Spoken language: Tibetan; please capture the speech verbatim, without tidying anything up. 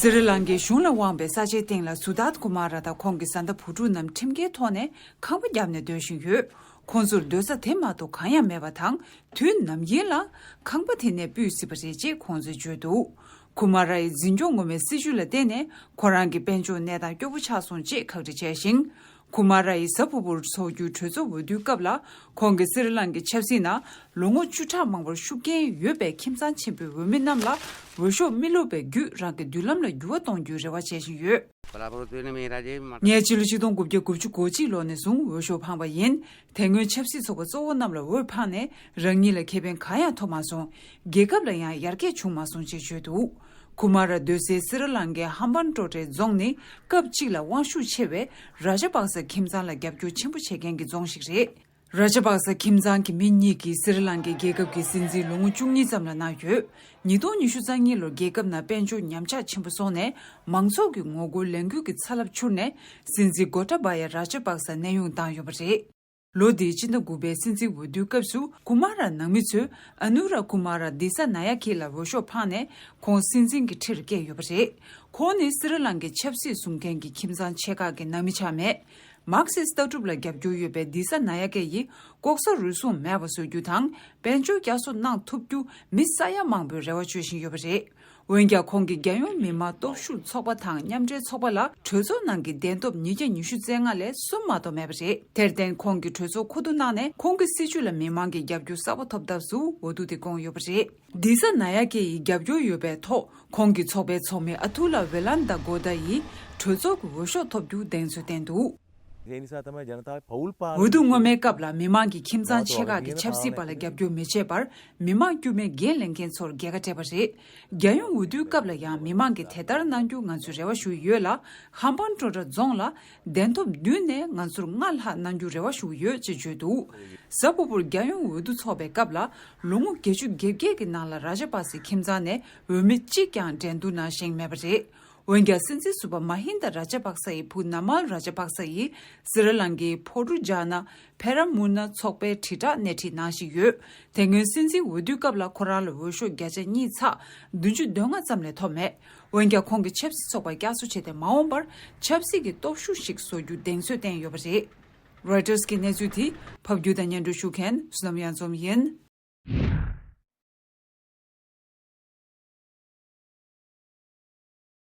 སི་རི་ལང་ཀའི་གཞུང་ལ་དབང་བའི་ས་ཆའི་སྟེང་ལ་སུ་དཱཐ་ཀུ་མ་ར་དང་ཁོང་གི་བཟའ་ཟླ་བུ་ཕྲུག་རྣམས་ཁྲིམས་འགལ་ཐོག་ནས་ཁང་པ་བརྒྱབ་ནས་སྡོད་བཞིན་ཡོད། ཁོང་ཚོར་སྡོད་ས་དེ་མ་གཏོགས་གང་ཡང་མེད་པ་དང་། དུས་ནམ་ཡིན་ལ་ཁང་པ་དེ་ནས་སྤོས་སྲིད་པ་རེད་ཅེས་ཁོང་ཚོས་བརྗོད་འདུག་ཀུ་མ་ར་ཡི་འཛིན་སྐྱོང་ངོ་མའི་སྲིད་བྱུས་ལ་བརྟེན་ནས་ཁོ་རང་གི་དཔལ་འབྱོར་གནས་སྟངས་སྐྱོ་པོ་ཆགས་སོང་ཅེས་ཁག་དཀྲི་བྱས་ཤིང་། ཀུ་མ་ར་ཡི་གཟའ་ཕུར་བུར་འཚོགས་རྒྱུའི་གྲོས་ཚོགས་འོས་བསྡུའི་སྐབས་ལ། ཁོང་གིས་སི་རི་ལང་ཀའི་ཆབ་སྲིད་ནང་ལོ་ངོ་བཅུ་ཕྲག་མང་པོར་ཤུགས་རྐྱེན་ཡོད་པའི་ཁྱིམ་ཚང་ཆེན་པོའི་འོས་མི་རྣམས་ལ་འོས་ཤོག་མི་བླུགས་པའི་བརྒྱུད་རང་གི་མདུན་ལམ་ལ་འགྱུར་བ་གཏོང་རྒྱུའི་རེ་བ་བྱེད་བཞིན་ཡོད། ངས་ཕྱི་ལོ་ཆིག་སྟོང་དགུ་བརྒྱ་དགུ་བཅུ་གོ་གཅིག་ལོ་ནས་བཟུང་འོས་ཤོག་འཕངས་པ་ཡིན། དེ་སྔོན་ཆབ་སྲིད་ཚོགས་པ་གཙོ་བོ་རྣམས་ལ་འོས་འཕངས་ནས་རང་ཉིད་ལ་ཁེ་ཕན་གང་ཡང་ཐོབ་མ་སོང་། རྒྱལ་ཁབ་ལ་ཡང་ཡར་རྒྱས་བྱུང་མ་སོང་ཅེས་བརྗོད་འདུག་ཀུ་མ་ར་སྡོད་སའི་སི་རི་ལང་ཀའི་ཧམ་བན་ཊོ་ཊེ་རྫོང་ནི་སྐབས་གཅིག་ལ་དབང་ཤུགས་ཆེ་བའི་ར་ཇ་པག་ས་ཁྱིམ་ཚང་ལ་རྒྱབ་སྐྱོར་ཆེན་པོ་བྱེད་མཁན་གྱི་རྫོང་ཞིག་རེད། ར་ཇ་པག་ས་ཁྱིམ་ཚང་གི་མི་གཉིས་ཀྱིས་སི་རི་ལང་ཀའི་རྒྱལ་ཁབ་ཀྱི་སྲིད་འཛིན་ལོ་ངོ་བཅུ་གཉིས་ཙམ་ལ་གནང་ཡོད། ཉིས་སྟོང་ཉི་ཤུ་རྩ་གཉིས་ལོར་རྒྱལ་ཁབ་ནང་དཔལ་འབྱོར་ཉམས་ཆག་ཆེན་པོ་སོང་ནས་མང་ཚོགས་ཀྱི་ངོ་རྒོལ་ལས་འགུལ་གྱི་ཚ་རླབས་འཕྱུར་ནས་སྲིད་འཛིན་གོ་ཏཱ་བ་ཡ་ར་ཇ་པག་ས་གནས་དབྱུང་བཏང་ཡོད་པ་རེད། ལོ་འདིའི་སྤྱི་ཟླ་དགུ་པའི་སྲིད་འཛིན་འོས་བསྡུའི་སྐབས་སུ་ཀུ་མ་ར་ནང་མི་ཚོས་ཨ་ནུ་ར་ཀུ་མ་ར་དི་ས་ན་ཡ་ཀེ་ལ་འོས་ཤོག་འཕངས་ནས་ཁོང་སྲིད་འཛིན་གྱི་ཁྲིར་བསྐྱལ་ཡོད་པ་རེད། ཁོང་ནི་སི་རི་ལང་ཀའི་ཆབ་སྲིད་བཟུང་མཁན་གྱི་ཁྱིམ་ཚང་ཆེ་ཁག་གི་ནང་མི་ཆགས་མེད། མར་ཁེ་སི་ལྟ་གྲུབ་ལ་རྒྱབ་སྐྱོར་ཡོད་པའི་དི་ས་ན་ཡ་ཀེ་ཡིས་ལྐོག་ཟ་རུལ་སུངས་མེད་པ་བཟོ་རྒྱུ་དང་དཔལ་འབྱོར་བསྐྱར་གསོ་གནང་ཐུབ་རྒྱུ་མི་ས་ཡ་མང་པོས་རེ་བ་བཅོལ་བཞིན་ཡོད་པ་རེད། འོན་ཀྱང་ཁོང་གིས་རྒྱལ་ཡོངས་མི་དམངས་སྟོབས་ཤུགས་ཚོགས་པ་དང་མཉམ་འབྲེལ་ཚོགས་པ་ལ་གྲོས་ཚོགས་ནང་གི་གདན་ཐོབ་ཉིས་བརྒྱ་ཉི་ཤུ་རྩ་ལྔ་ལས་གསུམ་མ་གཏོགས་མེད་པ་རེད། དེར་བརྟེན་ཁོང་གིས་གྲོས་ཚོགས་མཁོ་བསྡུ་གནང་ནས་ཁོང་གི་སྲིད་བྱུས་ལ་མི་མང་གི་རྒྱབ་སྐྱོར་གསར་པ་ཐོབ་ཐབས་སུ་འོས་བསྡུ་དེ་བསྐོངས་ཡོད་པ་རེད། དི་ས་ན་ཡ་ཀེ་ཡི་རྒྱབ་སྐྱོར་ཡོད་པའི་ཐོག་ཁོང་གི་ཚོགས་པའི་ཚོགས་མི་ཨ་ཐུ་ལ་ཝེ་ལན་ད་གོ་ད་ཡིས་གྲོས་ཚོགས་ཀྱི་འོས་ཤོག་ཐོབ་རྒྱུ་གདེང་ཚོད་བསྟན་འདུག་འོས་བསྡུ་སྔོན་མའི་སྐབས་ལ་མི་མང་གིས་ཁྱིམ་ཚང་ཆེ་ཁག་གི་ཆབ་སྲིད་པ་ལ་རྒྱབ་སྐྱོར་མི་བྱེད་པར་མི་མང་དཀྱུས་མས་འགན་ལེན་མཁན་ཚོར་རྒྱལ་ཁ་སྤྲད་པ་རེད། རྒྱལ་ཡོངས་འོས་བསྡུའི་སྐབས་ལ་ཡང་མི་མང་གིས་དེ་ལྟར་གནང་རྒྱུ་ང་ཚོས་རེ་བ་ཞུ་ཡི་ཡོད་ལ། ཧམ་བན་ཊོ་ཊེ་རྫོང་ལ་གདན་ཐོབ་བདུན་ནས་ང་ཚོར་ལྔ་ལྷག་གནང་རྒྱུ་རེ་བ་ཞུ་གི་ཡོད་ཅེས་བརྗོད་འདུག་གཟའ་ཕུར་བུར་རྒྱལ་ཡོངས་འོས་བསྡུ་འཚོགས་པའི་སྐབས་ལ་ལོ་ངོ་བརྒྱད་ཅུ་གྱ་བརྒྱད་ཀྱི་ནང་ལ་ར་ཇ་པག་སའི་ཁྱིམ་ཚང་ནས་འོས་མི་གཅིག་ཀྱང་འགྲན་བསྡུར་ནང་བཞེངས་མེད་པ་རེད། འོན་ཀྱང་སྲིད་འཛིན་ཟུར་པ་མ་ཧིན་ད་ར་ཇ་པག་ས་ཡི་བུ་ན་མལ་ར་ཇ་པག་ས་ཡིས་སི་རི་ལང་ཀའི་ཕོ་ཊུ་ཇ་ན་ཕེ་ར་མུ་ན་ཚོགས་པའི་དྲིལ་བསྒྲགས་སྣེ་ཁྲིད་གནང་བཞིན་ཡོད། དེ་སྔོན་སྲིད་འཛིན་འོས་བསྡུའི་སྐབས་ལ་ཁོ་རང་ལ་འོས་ཤོག་བརྒྱ་ཆ་གཉིས་ཚེག་བདུན་ཅུ་དོན་ལྔ་ཙམ་ལས་ཐོབ་མེད། འོན་ཀྱང་ཁོང་གིས་ཆབ་སྲིད་ཚོགས་པ་བསྐྱར་གསོ་བྱས་ཏེ་མ་འོངས་པར་ཆབ་སྲིད་ཀྱི་སྟོབས་ཤུགས་ཤིག་བཟོ་རྒྱུ་གདེང་ཚོད་བསྟན་ཡོད་པ་རེད། རོའི་ཊར་གྱི་གནས་ཚུལ་དེ་ཕབ་སྒྱུར་དང་སྙན་སྒྲོན་ཞུ་མཁན་བསོད་ནམས་གཡང་འཛོམས་ཡིན།